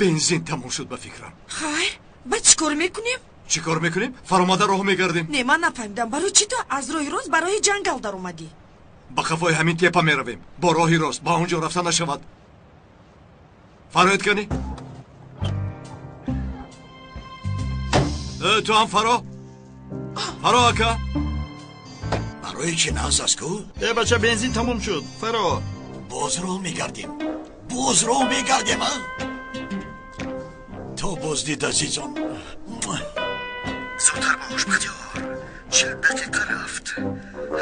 Бензин тамом шуд ба фикрам. Хайр, баъд чӣ кор мекунем? Чӣ кор мекунем? Фаромада роҳ мегардем. Не, ман нафаҳмидам, барои чӣ ту аз роҳи рост ба роҳи ҷангал даромадӣ? Ба қафои ҳамин тепа меравем. Бо роҳи рост ба он ҷо рафта нашавад. Фароед кани? Ту ҳам фаро? Фаро ака? Барои чӣ нағз аст ку? Э бача, бензин тамом шуд. Фаро. Боз роҳ мегардем. Боз роҳ мегардем, а? То боздид, азизон. Зудтар бош, Бахтиёр. 40 дақиқа рафт.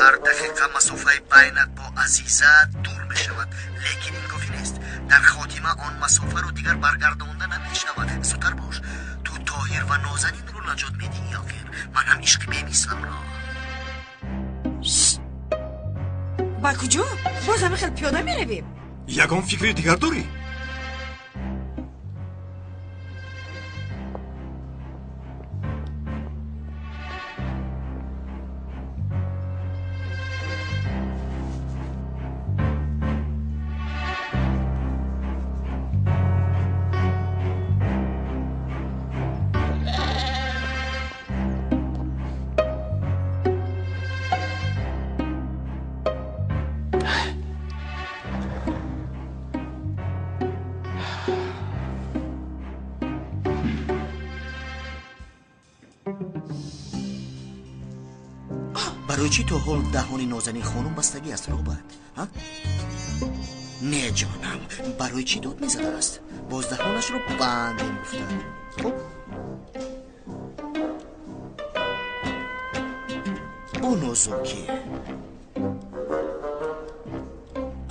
Ҳар дақиқа масофаи байнат бо Азиза дур мешавад, лекин ин кофӣ нест. Дар хотима он масофаро дигар баргардонда намешавад. Зудтар бош. Ту Тоҳир ва Нозанинро наҷот медиҳӣ охир. Ман ҳам ишқи бемисламро. Ба куҷо? Боз ҳамин хел пиёда меравем? Ягон фикри дигар дорӣ? Барои чӣ то ҳол даҳони Нозанин хонум бастагӣ аст, Роберт? Не ҷонам, барои чӣ дод мезадааст? Боз даҳонашро бандем гуфта. Хуб, бо нозукӣ.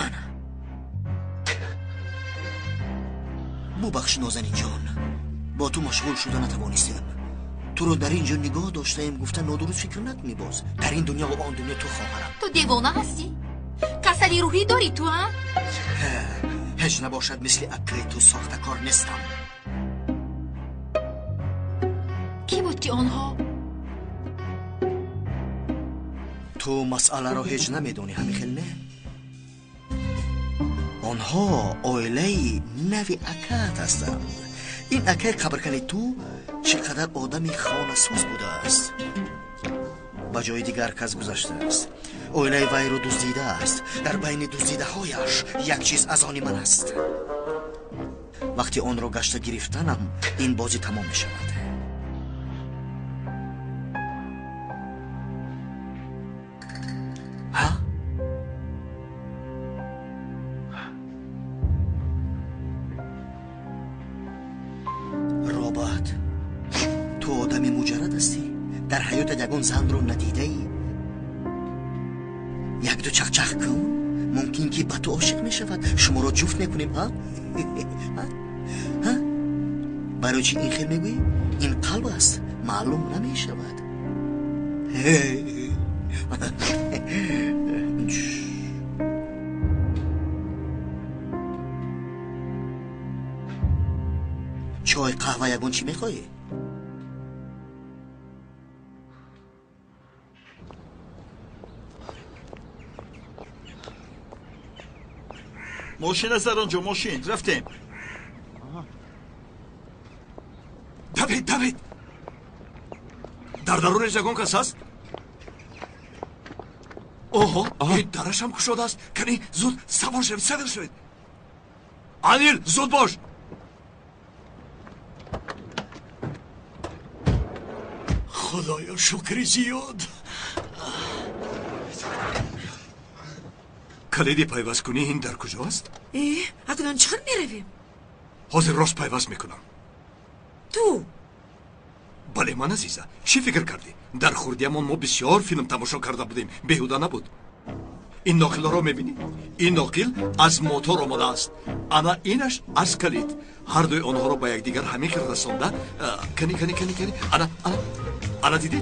Ана, бубахш, Нозанинҷон, бо ту машғул шуда натавонистем. Туро дар ин ҷо нигоҳ доштаем гуфта нодуруст фикр накунӣ боз. Дар ин дунё ва он дунё ту хоҳарам. Ту девона ҳастӣ? Касали рӯҳӣ дорӣ ту, а? Ҳеҷ набошад, мисли акаи ту сохтакор нестам. Кӣ буд ки онҳо? Ту масъаларо ҳеҷ намедонӣ, ҳамин хел не? Онҳо оилаи нави акаат ҳастанд. Ин акаи қабркани ту чӣ қадар одами хонасӯз будааст. Ба ҷои дигар кас гузаштааст. Оилаи вайро дуздидааст. Дар байни дуздидаҳояш як чиз аз они ман аст. Вақти онро гашта гирифтанам, ин бозӣ тамом мешавад. Ҳа? Роберт, ту одами муҷаррад ҳастӣ? Дар ҳаётат ягон занро надидаӣ? Якду чахчах кун, мумкин ки ба ту ошиқ мешавад. Шуморо ҷуфт мекунем, ҳа? Ҳа? Барои чӣ ин хел мегӯӣ? Ин қалб аст, маълум намешавад. Чой, қаҳва, ягон чӣ мехоҳӣ? Мошин аст дар он ҷо, мошин. Рафтем. Давид, Давид! Дар дарунаш ягон кас ҳаст? Оҳо, дарашам кушодааст. Кани, зуд савор шавед, савор шавед. Анил, зуд бош! Худоё, шукри зиёд. Калиди пайвасткунӣ ин дар куҷо аст? Э, акнун чӣ хел меравем? Ҳозир рост пайваст мекунам. Ту? Бале, ман, азиза. Чӣ фикр кардӣ? Дар хурдиямон мо бисёр филм тамошо карда будем. Беҳуда набуд. Ин ноқилҳоро мебинӣ? Ин ноқил аз мотор омадааст. Ана инаш аз калид. Ҳардуи онҳоро ба якдигар ҳамин хел расонда. Кани, кани, кани, кани. Ана, ана, ана дидӣ?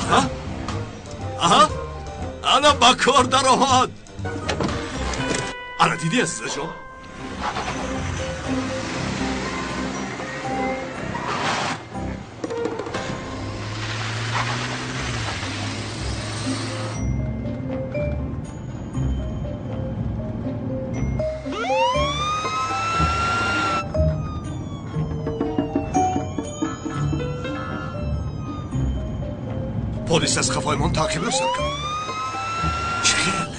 Аҳа? Аҳа? Ана ба кор даромад. Ана дидӣ, азизаҷон? Полис аз қафоямон таъқибро сар кард. Чӣ хел?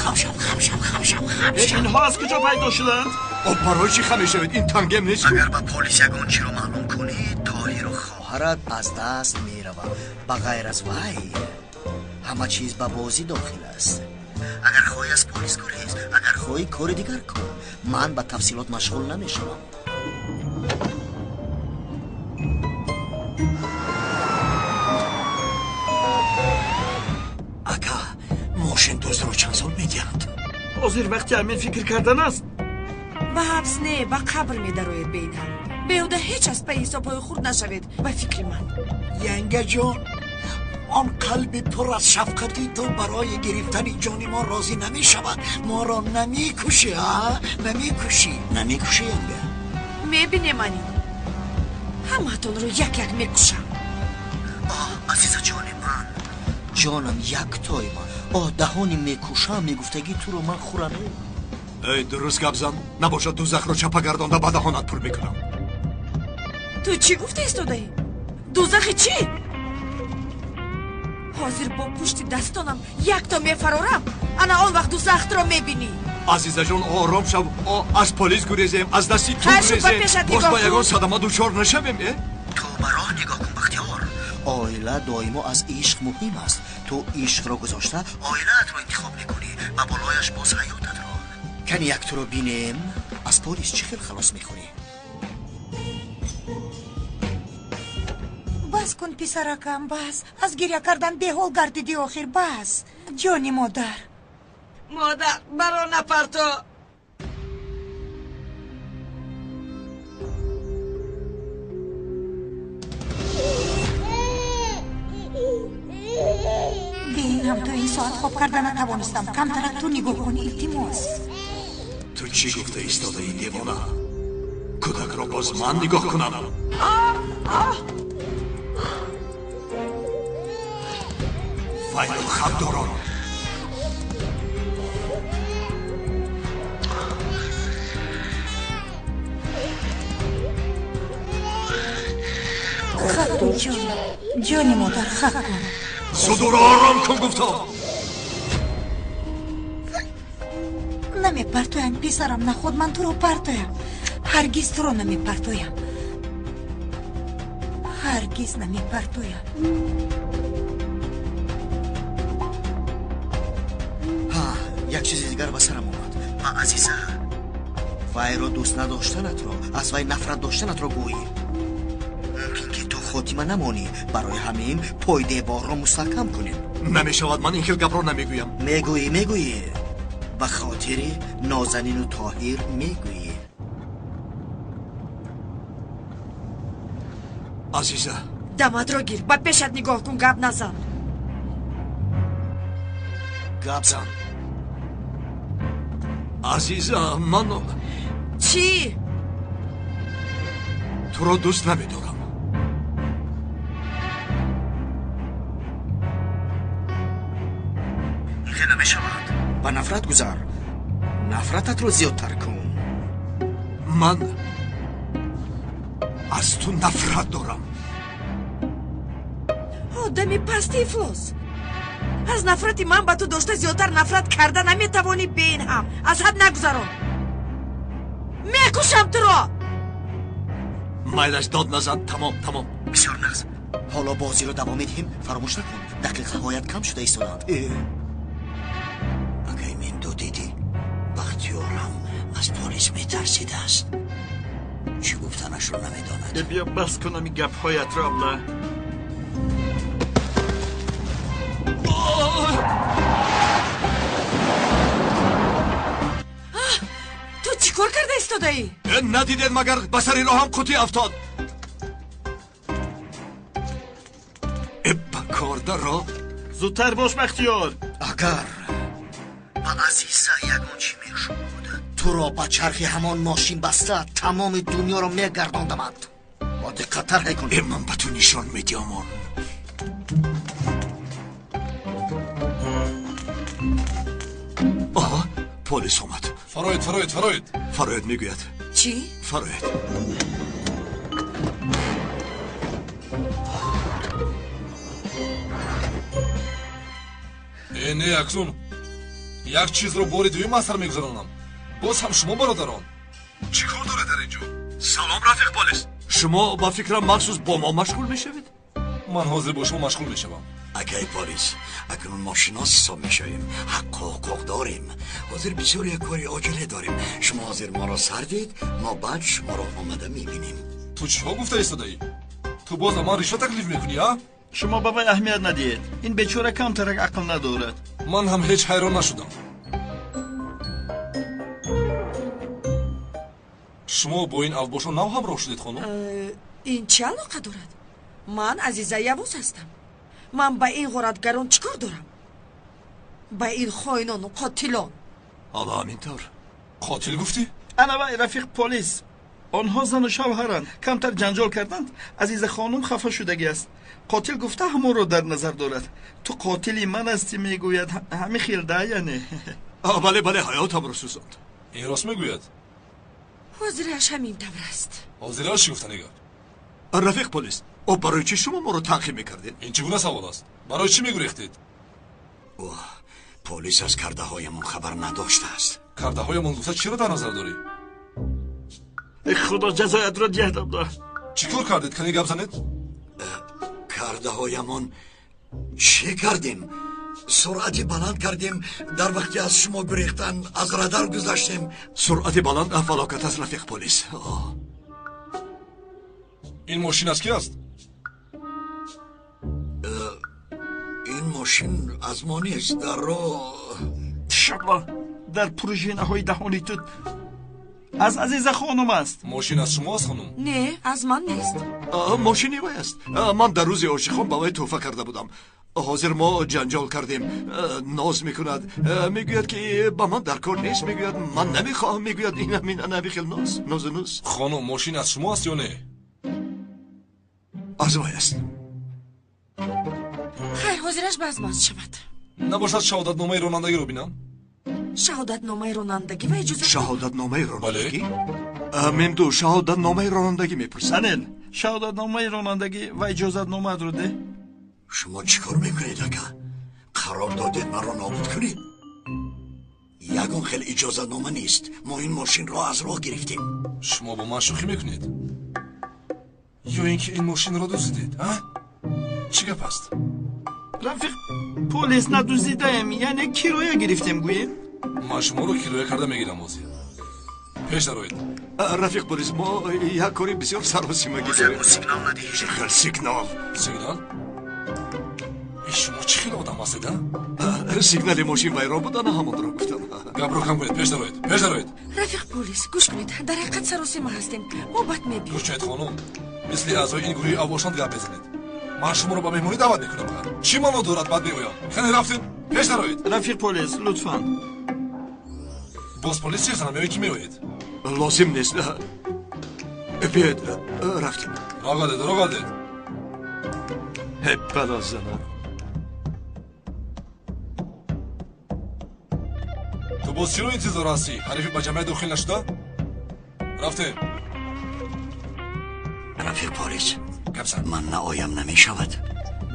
Хам шав, хам шав, хам шав, хам шав. Инҳо аз куҷо пайдо шуданд? О, барои чӣ хам мешавед? Ин тангем нест. Агар ба полис ягон чиро маълум кунӣ, Тоҳиру хоҳарат аз даст меравад. Ба ғайр аз вай ҳама чиз ба бозӣ дохил аст. Агар хоҳӣ аз полис гурез, агар хоҳӣ кори дигар кун. Ман ба тафсилот машғул намешавам. Ака, мошиндуздро чанд сол медиҳанд? Ҳозир вақти ҳамин фикр кардан аст. Ба ҳабс не, ба қабр медароед беинҳам. Беҳуда ҳеҷ аз пайи ҳисобҳои хурд нашавед, ба фикри ман. Янгаҷон, он қалби пур аз шафқати ту барои гирифтани ҷони мо розӣ намешавад. Моро намекушӣ, а? Намекушӣ, намекушӣ, янга. Мебинем, анин. Ҳамаатонро як-як мекушам. Оҳ, азиза ҷони ман, ҷонам яктои ман. Оҳ, даҳони мекушам мегуфтагӣ туро ман хӯрам. Эй, дуруст гап зан, набошад дузахро чапа гардонда ба даҳонат пур мекунам. Ту чӣ гуфта истодаӣ? Дузахи чӣ? Ҳозир бо пушти дастонам якто мефарорам, ана он вақт дузахтро мебинӣ. Азизаҷон, ором шав. Аз полис гурезем, аз дасти ту гурезем, боз ба ягон садама дучор нашавем. Ту ба роҳ нигоҳ кун, Бахтиёр. Оила доимо аз ишқ муҳим аст. Ту ишқро гузошта оилаатро интихоб мекунӣ ва болояш боз ҳаётатро. Кани як туро бинем, аз полис чӣ хел халос мекунӣ? Бас кун, писаракам, бас. Аз гиря кардан беҳол гардидӣ охир, бас. Ҷони модар. Модар, маро напарто. Беинам то ин соат хоб карда натавонистам. Камтарак ту нигоҳ кун, илтимос. Ту чӣ гуфта истодаӣ, девона? Кӯдакро боз ман нигоҳ кунам? Вайро хабдорон. Хак кун, ҷон. Ҷони модар, хак кун. Зудуро ором кун, гуфтам. Намепартоям, писарам, наход ман туро партоям. Ҳаргиз туро намепартоям. Ҳаргиз намепартоям. Ҳа, як чизи дигар ба сарам омад. Ба Азиза вайро дӯст надоштанатро, аз вай нафрат доштанатро гӯӣ. Мумкин ки ту хотима намонӣ. Барои ҳамин пойдеворро мустаҳкам кунем. Намешавад, ман ин хел гапро намегӯям. Мегӯӣ, мегӯӣ. Ба хотири Нозанину Тоҳир мегӯӣ. Азиза, даматро гир, ба пешат нигоҳ кун, гап назан. Гап зан. Азиза, ман чӣ? Туро дӯст намедорам. Хеле намешавад. Ба нафрат гузар. Нафрататро зиёдтар кун. Ман аз ту нафрат дорам. Одами пасти ифлос. Аз нафрати ман ба ту дошта зиёдтар нафрат карда наметавонӣ. Беин ҳам аз ҳад нагузарон. Мекушам туро. Майлаш, дод назан. Тамом, тамом. Бисёр нағз. Ҳоло бозиро давом медиҳем. Фаромӯш накун, дақиқаҳоят кам шуда истодаанд. Акай Минду, дидӣ, Бахтиёрам аз полис метарсидааст. Чӣ гуфтанашро намедонад. Биё бас кунам ин гапҳоятро, абла. Ту чӣ кор карда истодаӣ? Надидед магар, ба сари роҳам қутӣ афтод. Ба кор даро. Зудтар бош, Бахтиёр. Агар ба Азиза ягон чӣ мешуд, туро ба чархи ҳамон мошин баста тамоми дунёро мегардондамад. Бо диққаттар ҳай кун. Ман ба ту нишон медиҳам он. Оҳ, полис омад. Фароед, фароед, фароед. Фароед мегӯяд. Чӣ? Фароед. Не, акнун як чизро бори дуюм аз сар мегузаронам. Боз ҳам шумо бародарон. Чӣ кор доред дар ин ҷо? Салом, рафиқ полис. Шумо ба фикрам махсус бо мо машғул мешавед? Ман ҳозир бо шумо машғул мешавам. Акай полис, акнун мо шинос ҳисоб мешавем, ҳаққу ҳуқуқ дорем. Ҳозир бисёр як кори оҷиле дорем. Шумо ҳозир моро сар диҳед, мо баъд шуморо омада мебинем. Ту чиҳо гуфта истодаӣ? Ту боз ба ман ришва таклиф мекунӣ, а? Шумо ба вай аҳамият надиҳед. Ин бечора камтарак ақл надорад. Ман ҳам ҳеҷ ҳайрон нашудам. Шумо бо ин авбошон нав ҳамроҳ шудед, хонум? Ин чӣ алоқа дорад? Ман Азиза Явуз ҳастам. Ман ба ин ғоратгарон чӣ кор дорам? Ба ин хоинону қотилон. Ҳоло ҳамин тавр. Қотил гуфтӣ? Ана вай, рафиқ полис. Онҳо зану шавҳаранд. Камтар ҷанҷол карданд. Азиза хонум хафа шудагӣ аст. Қотил гуфта ҳамонро дар назар дорад. Ту қотили ман ҳастӣ, мегӯяд. Ҳамин хел да, яъне. Бале, бале, ҳаётамро сӯзонд. Ин рост мегӯяд? Ҳозираш ҳамин тавр аст. Ҳозираш чӣ гуфтани гап? Рафиқ полис, о барои чӣ шумо моро таъқиб мекардед? Ин чӣ гуна савол аст? Барои чӣ мегурехтед? Оҳ, полис аз кардаҳоямон хабар надоштааст. Кардаҳоямон гуфта чиро дар назар дорӣ? Худо ҷазоятро диҳад, Абдо. Чӣ кор кардед? Кани гап занед? Кардаҳоямон чӣ кардем? Суръати баланд кардем, дар вақти аз шумо гурехтан аз радар гузаштем. Суръати баланд фалокат аст, рафиқ полис. Ин мошин аз ки аст? Ин мошин аз мо нест. Дар роҳ шабла дар пружинаҳои даҳони ту аз Азиза хонум аст. Мошин аз шумо аст, хонум? Не, аз ман нест. Мошини вай аст. Ман дар рӯзи ошиқон ба вай тӯҳфа карда будам. Ҳозир мо ҷанҷол кардем. Ноз мекунад, мегӯяд ки ба ман дар кор нест, мегӯяд ман намехоҳам, мегӯяд ин ҳамин анави хел ноз нозу нуз. Хонум, мошин аз шумо аст ё не? Аз вай аст. Хайр, ҳозираш ба аз ман шавад. Набошад шаҳодатномаи ронандагиро бинам? Шаҳодатномаи ронандагӣ ва иҷозат. Шаҳодатномаи ронандагӣ? Мемду, шаҳодатномаи ронандагӣ мепурсад. Анел, шаҳодатномаи ронандагӣ ва иҷозатномаатро деҳ. Шумо чӣ кор мекунед, ака? Қарор додед маро нобуд кунед? Ягон хел иҷозатнома нест. Мо ин мошинро аз роҳ гирифтем. Шумо бо ман шӯхӣ мекунед? Ё ин ки ин мошинро дуздидед, а? Чӣ гап аст? Рафиқ полис, надуздидаем, яъне кироя гирифтем, гӯем. Ман шуморо кироя карда мегирам ҳозир. Пеш дароед. Рафиқ полис, мо як кори бисёр саросимагӣ дорем. Сигнал надиҳед. Чӣ хел сигнал? Сигнал? Шумо чӣ хел одам ҳастед, а? Сигнали мошин вайрон буд, ана ҳамонро гуфтам. Гапро кам кунед, пеш дароед, пеш дароед. Рафиқ полис, гӯш кунед, дар ҳақиқат саросима ҳастем. Мо бад мебиёем. Гӯш кунед, хонум, мисли аъзои ин гурӯҳи авбошон гап мезанед. Ман шуморо ба меҳмонӣ даъват мекунам. Чӣ маъно дорад бад меоям? Хеле рафтем, пеш дароед. Рафиқ полис, лутфан. Боз полис чӣ занам ё ки меоед? Лозим нест. Биёед, рафтем. Роҳ гадед, роҳ гадед. Ҳе, бало занам. Ту боз чиро интизор ҳастӣ? Ҳарифи ба ҷамъият дохил нашуда? Рафтем. Рафиқ полис, гап зан. Ман наоям намешавад.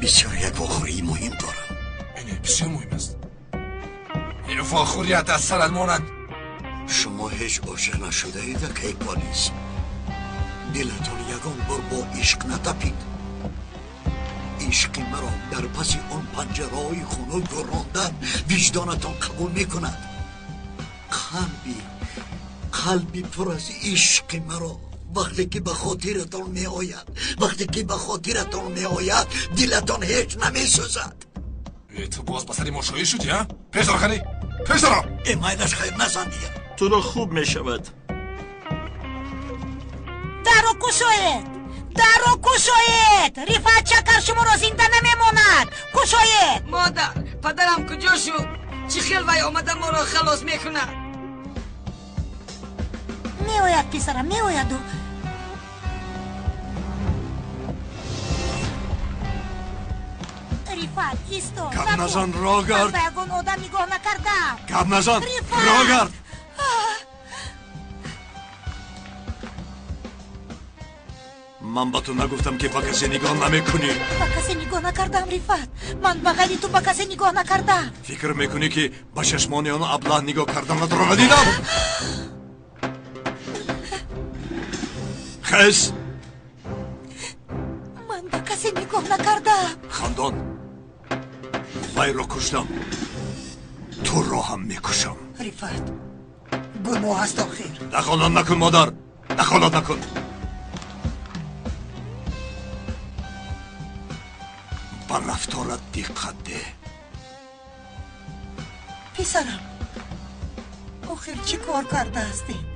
Бисёр як вохӯрии муҳим дорам. Ине бисёр муҳим аст. Вохӯрият аз сарат монад. Шумо ҳеҷ ошиқ нашудаед, акай полис? Дилатон ягон бор бо ишқ натапид? Ишқи маро дар паси он панҷараҳои хунук гуррондан виҷдонатон қабул мекунад? Қалби пур аз ишқи маро вақте ки ба хотиратон меояд, вақте ки ба хотиратон меояд, дилатон ҳеҷ намесӯзад. Ту боз ба сари мо шоир шудӣ, а? Пеш даро, қани, пеш даро. Э, майлаш, хайр, назан дигар. Туро хуб мешавад. Даро кушоед, даро кушоед! Рифат Чакар шуморо зинда намемонад. Кушоед! Модар, падарам куҷо шуд? Чӣ хел вай омада моро халос мекунад? Меояд, писарам, меояду. Рифат, исто. Гап назан, рогард. Ман ба ягон одам нигоҳ накардам. Гап назан, Рифат! Рогард. Ман ба ту нагуфтам, ки ба касе нигоҳ намекунӣ. Ба касе нигоҳ накардам, Рифат. Ман ба ғайри ту ба касе нигоҳ накардам. Фикр мекунӣ, ки ба чашмони он аблаҳ нигоҳ карданатро надидам? Хез! Ман ба касе нигоҳ накардам. Хандон, вайро куштам, туро ҳам мекушам. Рифат, гуноҳ аст охир. Дахолат накун, модар, дахолат накун. Ба рафторат диққат деҳ. Писарам, охир чӣ кор кардаастед?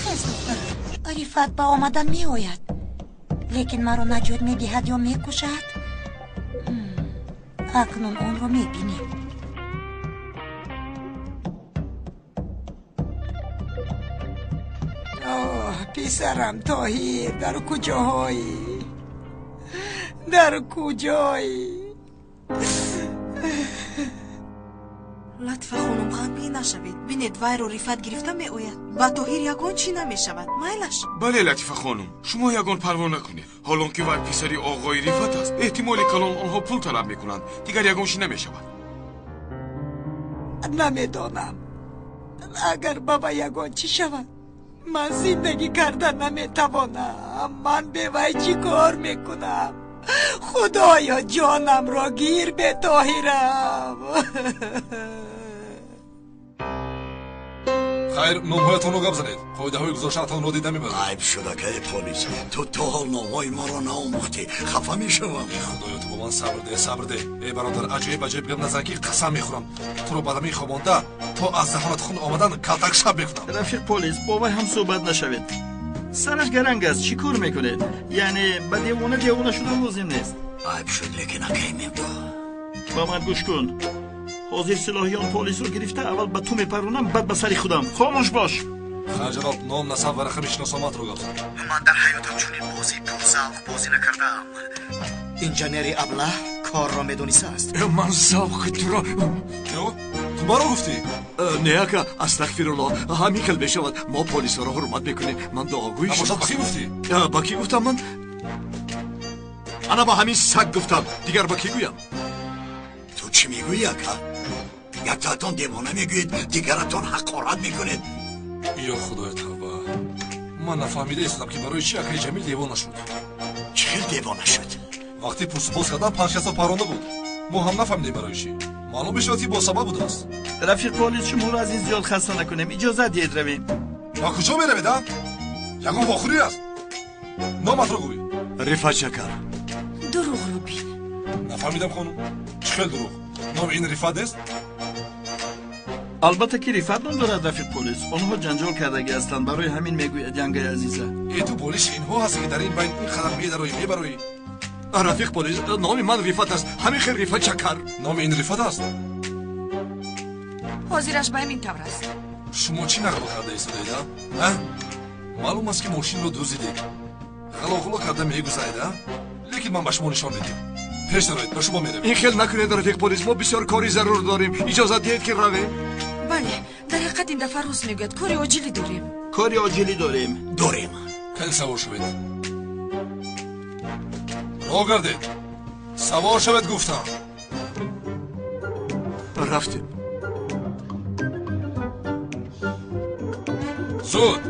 Хез, духтарам. Рифат ба омадан меояд, лекин маро наҷот медиҳад ё мекушад? Акнун онро мебинем. Оҳ, писарам Тоҳир, дар куҷоҳоӣ? Дар куҷоӣ? Латифа хонум, ғамгин нашавед. Бинед, вайро Рифат гирифта меояд. Ба Тоҳир ягон чӣ намешавад. Майлаш. Бале, Латифа хонум, шумо ягон парво накунед. Ҳолон ки вай писари оғои Рифат аст, эҳтимоли калон онҳо пул талаб мекунанд. Дигар ягон чӣ намешавад. Намедонам. Агар ба вай ягон чӣ шавад, ман зиндагӣ карда наметавонам. Ман бе вай чӣ кор мекунам? Худоё, ҷонамро гир бе Тоҳирам. Хайр, номҳоятонро гап занед. Қоидаҳои гузоштаатонро дида мебаред. Айб шуд, акаи полис. Ту то ҳол номҳои маро наомӯхтӣ. Хафа мешавам. Худоё, ту бо ман сабр деҳ, сабр деҳ. Эй бародар, аҷоиб аҷоиб гап назан, ки қасам мехӯрам. Туро ба дамин хобонда то аз даҳонат хун омадан калтак шаб мекунам. Рафиқ полис, бо вай ҳам суҳбат нашавед. Сараш гаранг аст, чӣ кор мекунед? Яъне ба девона девона шудан лозим нест. Айб шуд, лекин акаи Мевдо. Ба ман гӯш кун. Ҳозир силоҳи он полисро гирифта аввал ба ту мепаронам, баъд ба сари худам. Хомӯш бош. Хайр ҷаноб, ном, насаб ва рақами шиносоматро гап зан. Ман дар ҳаётам чунин бозии пурзавқ бозӣ накардаам. Инженери аблаҳ корро медонистааст. Ман завқи туро. Ту маро гуфтӣ? Не, ака, астағфируллоҳ, ҳамин хел мешавад. Мо полисҳоро ҳурмат мекунем. Ман дуогӯи шумо. Набошад, ба кӣ гуфтӣ? Ба кӣ гуфтам ман? Ана ба ҳамин саг гуфтам. Дигар ба кӣ гӯям? Ту чӣ мегӯӣ, ака? Яктаатон девона мегӯед, дигаратон ҳақорат мекунед. Ё худои тавба, ман нафаҳмида истодам, ки барои чӣ акаи Ҷамил девона шуд. Чӣ хел девона шуд? Вақте пурсупос кардам, 5 касо паронда буд. Мо ҳам нафаҳмидем барои чӣ. Маълум мешавад, ки бо сабаб будааст. Рафиқ полис, шуморо аз ин зиёд хаста накунем. Иҷозат диҳед равем. Ба куҷо меравед, а? Ягон вохӯрӣ аст? Номатро гӯй. Рифат Шакар. Дурӯғро бин. Нафаҳмидам, хонум. Чӣ хел дурӯғ? Номи ин Рифат нест? Албатта ки Рифат ном дорад, рафиқ полис. Онҳо ҷанҷол кардагӣ ҳастанд, барои ҳамин мегӯяд янгаи Азиза. Э, ту болиши инҳо ҳастӣ, ки дар ин байн ин қадар медароӣ, мебароӣ. Рафиқ полис, номи ман Рифат аст. Ҳамин хел Рифат Шакар. Номи ин Рифат аст? Ҳозираш ба ҳамин тавр аст. Шумо чӣ нақл карда истодаед, а? Маълум аст, ки мошинро дуздидед. Ғалоғуло карда мегузаред, а? Лекин ман ба шумо нишон медиҳам. Пеш дароед, ба шумо меравем. Ин хел накунед, рафиқ полис. Мо бисёр кори зарур дорем. Иҷозат диҳед, ки равем. Бале, дар ҳақиқат ин дафъа рост мегӯяд. Кори оҷилӣ дорем. Кори оҷилӣ дорем. Дорем. Кани савор шавед. Роҳ гардед. Савор шавед, гуфтам. Рафтем. Зуд.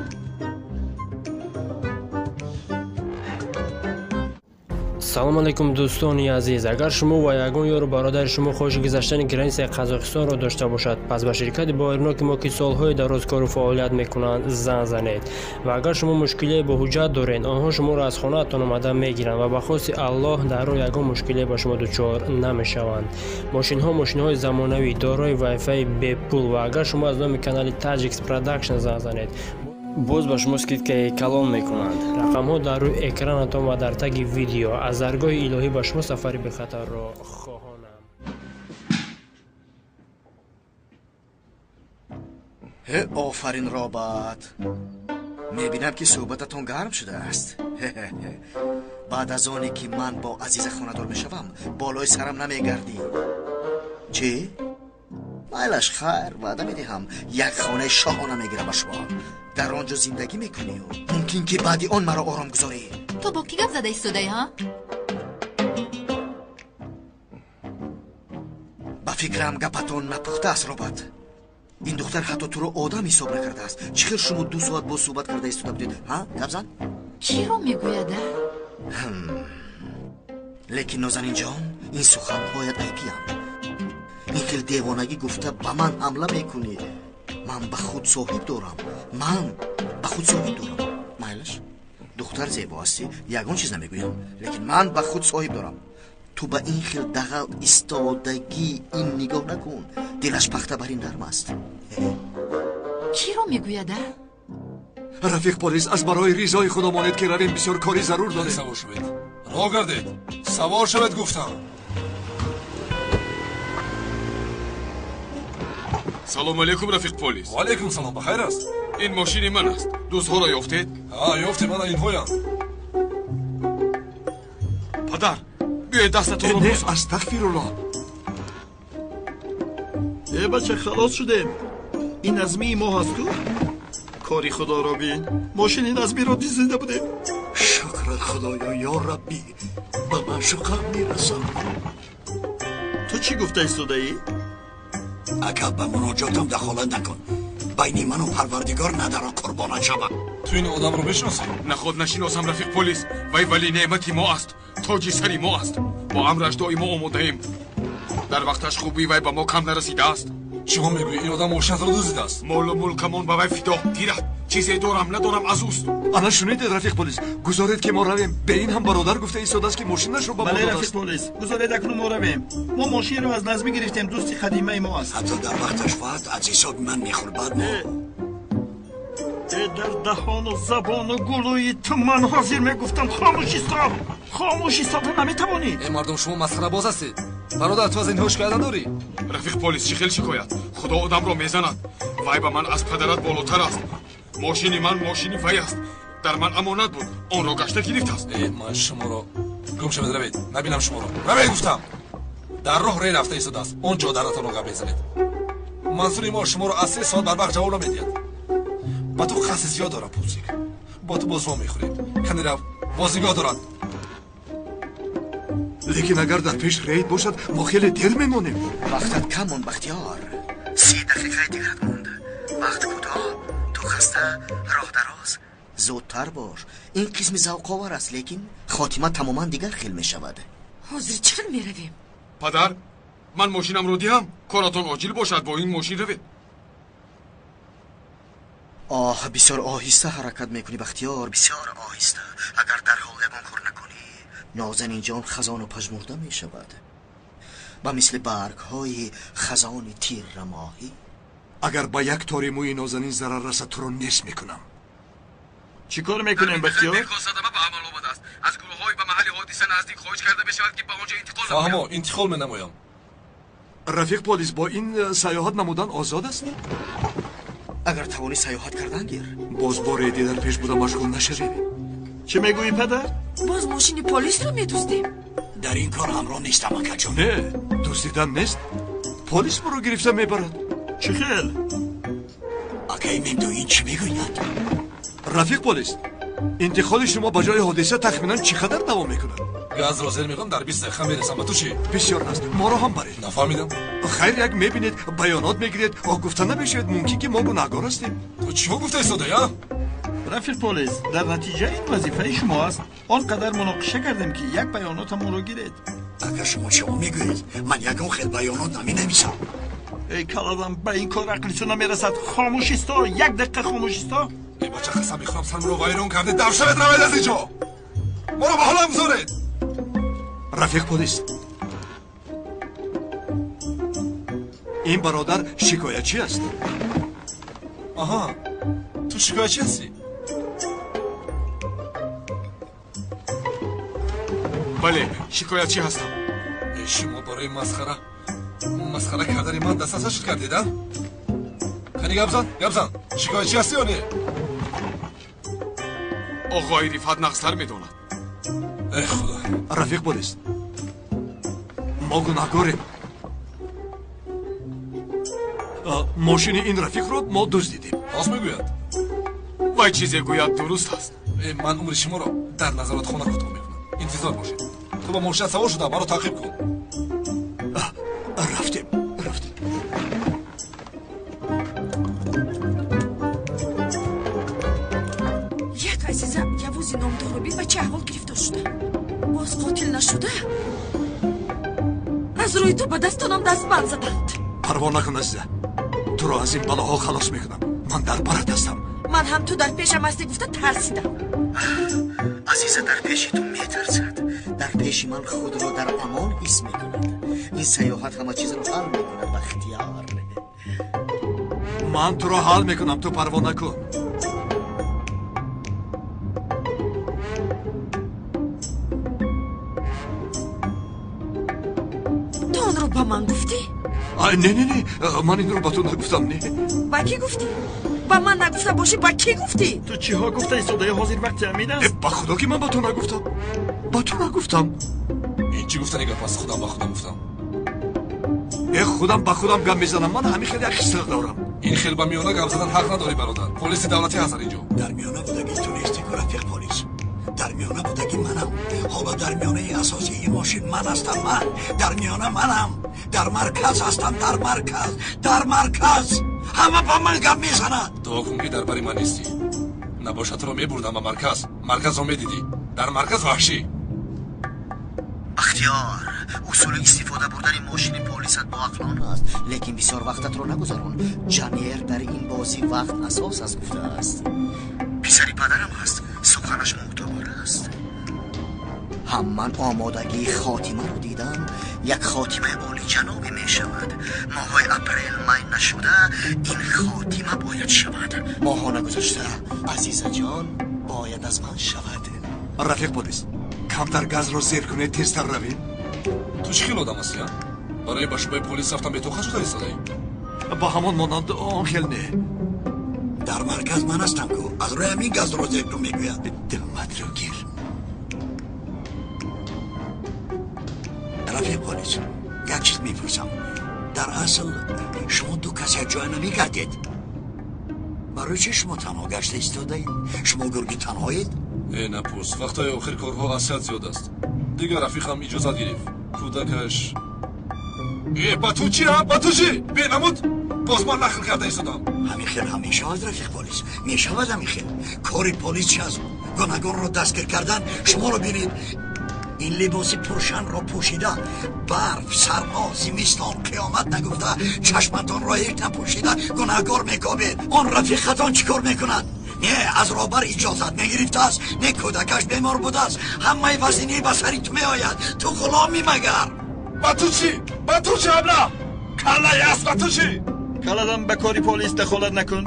Салом алейкум, дӯстони азиз. Агар шумо ва ягон ёру бародари шумо хоҳиши гузаштани границаи Қазоқистонро дошта бошад, пас ба ширкати боваринок мо, ки солҳои дароз кору фаъолият мекунанд, занг занед. Ва агар шумо мушкилие бо ҳуҷҷат доред, онҳо шуморо аз хонаатон омада мегиранд ва ба хости Аллоҳ дар роҳ ягон мушкилие ба шумо дучор намешаванд. Мошинҳо мошинҳои замонавӣ, дорои вайфаи бепул, ва агар шумо аз номи канали Tajix Production занг занед, боз ба шумо скидкаи калон мекунанд. Рақамҳо дар рӯи экранатон ва дар таги видео. Аз даргоҳи илоҳӣ ба шумо сафари бехатарро хоҳонам. Офарин, Робат. Мебинам, ки суҳбататон гарм шудааст. Баъд аз оне ки ман бо Азиза хонадор мешавам, болои сарам намегардӣ. Чӣ? Майлаш, хайр, ваъда медиҳам, як хонаи шоҳона мегирам ба шумо. Дар он ҷо зиндагӣ мекунӣ. Мумкин ки баъди он маро ором гузорӣ. Ту бо кӣ гап зада истодаӣ, ҳа? Ба фикрам гапатон напухта аст, Робат. Ин духтар ҳатто туро одам ҳисоб накардааст. Чӣ хел шумо 2 соат боз суҳбат карда истода будед, ҳа? Гап зан? Чиро мегӯяд, а? Лекин Нозанинҷон, ин суханҳоят айбиям. Ин хел девонагӣ гуфта ба ман ҳамла мекунӣ. Ман ба худ соҳиб дорам. Ман ба худ соҳиб дорам. Майлаш, духтар зебо ҳастӣ, ягон чиз намегӯям, лекин ман ба худ соҳиб дорам. Ту ба ин хел дағал истодагӣ ин нигоҳ накун. Дилаш пахта бар ин нарм аст. Чиро мегӯяд, а? Рафиқ полис, аз барои ризои худо монед ки равем, бисёр кори зарур дорем. Савор шавед. Роҳ гардед. Савор шавед гуфтам. Салом алейкум, рафиқ полис. Ва алейкум салом, ба хайр аст? Ин мошини ман аст. Дӯстҳоро ёфтед? Ҳа, ёфтем, ана инҳоянд. Падар, биёед дастатонро Не, бӯсам. астағфируллоҳ. Э бача, халос шудем. Ин назмии мо ҳаст ку? Кори худоро бин. Мошини назмиро дизида будем. Шукрат худоё, ё раббӣ, ба маъшуқам мерасам. Ту чӣ гуфта истодаӣ? Ака, ба муроҷотам дахолат накун. Байни ману парвардигор надаро, қурбонат шавам. Ту ин одамро мешиносӣ? Наход нашиносам, рафиқ полис. Вай вали неъмати мо аст, тоҷи сари мо аст. Бо амраш доимо омодаем. Дар вақташ хубӣ вай ба мо кам нарасидааст. Чиҳо мегӯӣ? Ин одам мошинатро дуздидааст. Молу мулкамон ба вай фидо. Гирад, чизе дорам надорам аз ӯст. Ана шунидед, рафиқ полис, гузоред ки мо равем. Бе ин ҳам бародар гуфта истодааст ки мошинашро ба мо Бале, рафиқ додааст. полис, гузоред акнун мо равем. Мо мошинро аз назмӣ гирифтем, дӯсти қадимаи мо аст. Ҳатто дар вақташ ваъд аз ҳисоби ман мехӯрд, баъд мо Э, дар даҳону забону гулӯи ту ман ҳозир мегуфтам хомӯш исто. Хомӯш истода наметавонӣ. Э мардум, шумо масхарабоз ҳастед. Бародар, ту аз инҳо шикоят надорӣ? Рафиқ полис, чӣ хел шикоят? Худо одамро мезанад. Вай ба ман аз падарат болотар аст. Мошини ман мошини вай аст. Дар ман амонат буд, онро гашта гирифтааст. Э, ман шуморо гум шавед, равед, набинам шуморо. Равед гуфтам. Дар роҳ рей рафта истодааст. Он ҷо даратонро гап мезанед. Мансури мо шуморо аз 3 соат барвақт ҷавоб намедиҳад. Ба ту қасди зиёд дорам, Пулсик. Бо ту боз во мехӯрем. Кани рав, боз нигоҳ дорад. Лекин агар дар пеш рейд бошад, мо хеле дер мемонем. Вақтат кам монд, Бахтиёр. 30 дақиқаи дигарат монд. Вақт кӯтоҳ, ту хаста, роҳ дароз. Зудтар бош. Ин қисми завқовар аст, лекин хотима тамоман дигар хел мешавад. Ҳозир чӣ хел меравем? Падар, ман мошинамро диҳам. Коратон оҷил бошад, бо ин мошин равед. Оҳ, бисёр оҳиста ҳаракат мекунӣ, Бахтиёр, бисёр оҳиста. Агар дарҳол ягон кор накунӣ, Нозанинҷон хазону пажмурда мешавад. Ба мисли баргҳои хазони тиррамоҳӣ. Агар ба як тори мӯи Нозанин зарар расад, туро нест мекунам. Чӣ кор мекунем, Бахтиёр? Садама ба амал омадааст. Аз гурӯҳҳои ба маҳалли ҳодиса наздик хоҳиш карда мешавад, ки ба он ҷо интиқол Фаҳмо, интиқол менамоям. Рафиқ полис, бо ин саёҳат намудан озод аст? Агар тавонӣ саёҳат кардан гир. Боз бо рейди дар пеш буда машғул нашавем. Чӣ мегӯӣ, падар? Боз мошини полисро медуздем. Дар ин кор ҳамроҳ нестам, акаҷон. Не, дуздидан нест. Полис моро гирифта мебарад. Чӣ хел? Акаи Мемду, ин чӣ мегӯяд? Рафиқ полис, интиқоли шумо ба ҷои ҳодиса тахминан чӣ қадар давом мекунад? Газро зер мекунам, дар 20 дақиқа мерасам. Ба ту чӣ? Бисёр аст, моро ҳам баред. Нафаҳмидам. Хайр, як мебинед, баёнот мегиред, оҳ гуфта намешавед, мумкин ки мо гунаҳгор ҳастем. Ту чиҳо гуфта истодаӣ, а? Рафиқ полис, дар натиҷа ин вазифаи шумо аст. Он қадар муноқиша кардем, ки як баёнотамонро гиред. Ака, шумо чиҳо мегӯед? Ман ягон хел баёнот наменависам. Эй каладам, ба ин кор ақли ту намерасад. Хомӯш исто, 1 дақиқа хомӯш исто. Эй бача, қасам мехӯрам, сарамро вайрон кардед. Дав шавед, равед аз ин ҷо. Моро ба ҳолам гузоред. Рафиқ полис, ин бародар шикоятчӣ аст. Аҳа, ту шикоятчӣ ҳастӣ? Бале, шикоятчӣ ҳастам. Э, шумо барои масхара кардани ман дастаса шуд кардед, а? Кани гап зан, гап зан. Шикоятчӣ ҳастӣ ё не? Оғои Рифат нағзтар медонад. Эй худо. Рафиқ полис, мо гунаҳгорем. Мошини ин рафиқро мо дуздидем. Рост мегӯяд. Вай чизе гӯяд дуруст аст. Ман умри шуморо дар назоратхона кӯтоҳ мекунам. Интизор бошед. Ту ба мошина савор шуда маро таъқиб кун. Рафтем, рафтем. Як Азиза Явузи номдорро бин, ба чӣ аҳвол гирифтор шуда. Боз қотил нашуда? Аз рӯи ту ба дастонам дастбанд заданд. Парво накун, Азиза. Туро аз ин балоҳо халос мекунам. Ман дар барат ҳастам. Ман ҳам ту дар пешам ҳастӣ гуфта тарсидам. Азиза дар пеши ту метарсад. Дар пеши ман худро дар амон ҳис мекунад. Ин саёҳат ҳама чизро ҳал мекунад, Бахтиёр. Ман туро ҳал мекунам, ту парво накун. Ту онро ба ман гуфтӣ? Не, не, не, ман инро ба ту нагуфтам, не. Ба кӣ гуфтӣ? Ба ман нагуфта бошӣ, ба кӣ гуфтӣ? Ту чиҳо гуфта истодаи, ҳозир вақти ҳамин аст? Ба худо ки ман ба ту нагуфтам. Ба ту нагуфтам. Ин чӣ гуфтани гап аст? Худам ба худам гуфтам. Худам ба худам гап мезанам. Ман ҳамин хеле як хислат дорам. Ин хел ба миёна гап задан ҳақ надорӣ, бародар. Полиси давлатӣ ҳаст дар инҷо. Дар миёна будагӣ ту нестӣ ку, рафиқ полис. Дар миёна будагӣ манам. Ҳоло дар миёнаи асосии мошин ман ҳастам, ман. Дар миёна манам. Дар марказ ҳастам, дар марказ, дар марказ. Ҳама ба ман гап мезанад. Дуо кун ки дар бари ман нестӣ. Набошад туро мебурдам ба марказ. Марказро медидӣ. Дар марказ ваҳшӣ. Бахтиёр, усули истифода бурдани мошини полисат боақлона аст, лекин бисёр вақтатро нагузарон. Ҷамир дар ин бозӣ вақт асос аст гуфтааст. Писари падарам ҳаст, суханаш мӯътабар аст. Ҳам ман омодагии хотимаро дидам. Як хотимаи олиҷанобе мешавад. Моҳҳои апрел май нашуда ин хотима бояд шавад. Моҳҳо нагузашта Азизаҷон бояд аз ман шавад. Рафиқ полис, камтар газро зер кунед, тезтар равем. Ту чӣ хел одам ҳастӣ, а? Барои ба шӯъбаи полис рафтан бетоқат шуда истодаӣ? Ба ҳамон монанд он хел не. Дар марказ ман ҳастам ку, аз рӯи ҳамин газро зер кун мегӯяд. Думатро гир. Рафиқ полис, як чиз мепурсам. Дар асл шумо ду кас якҷоя намегардед. Барои чӣ шумо танҳо гашта истодаед? Шумо гурги танҳоед? Э, напурс. Вақтҳои охир корҳо аз ҳад зиёд аст. Дигар рафиқам иҷозат гирифт. Кӯдакаш. Э, ба ту чӣ, а? Ба ту чӣ? Бенамуд? Боз ман нақл карда истодам. Ҳамин хел ҳам мешавад, рафиқ полис. Мешавад ҳамин хел. Кори полис чи аст? Гунаҳгорро дастгир кардан. Шуморо бинед. Ин либоси пуршанро пӯшида, барф, сармо, зимистон, қиёмат нагуфта, чашматонро ҳеҷ напӯшида гунаҳгор мекобед. Он рафиқатон чӣ кор мекунад? Не аз роҳбар иҷозат мегирифтааст, не кӯдакаш бемор будааст. Ҳамаи вазинӣ ба сари ту меояд. Ту ғуломӣ магар? Ба ту чӣ? Ба ту чӣ, абла? Каллаи аст, ба ту чӣ? Калладам ба кори полис дахолат накун.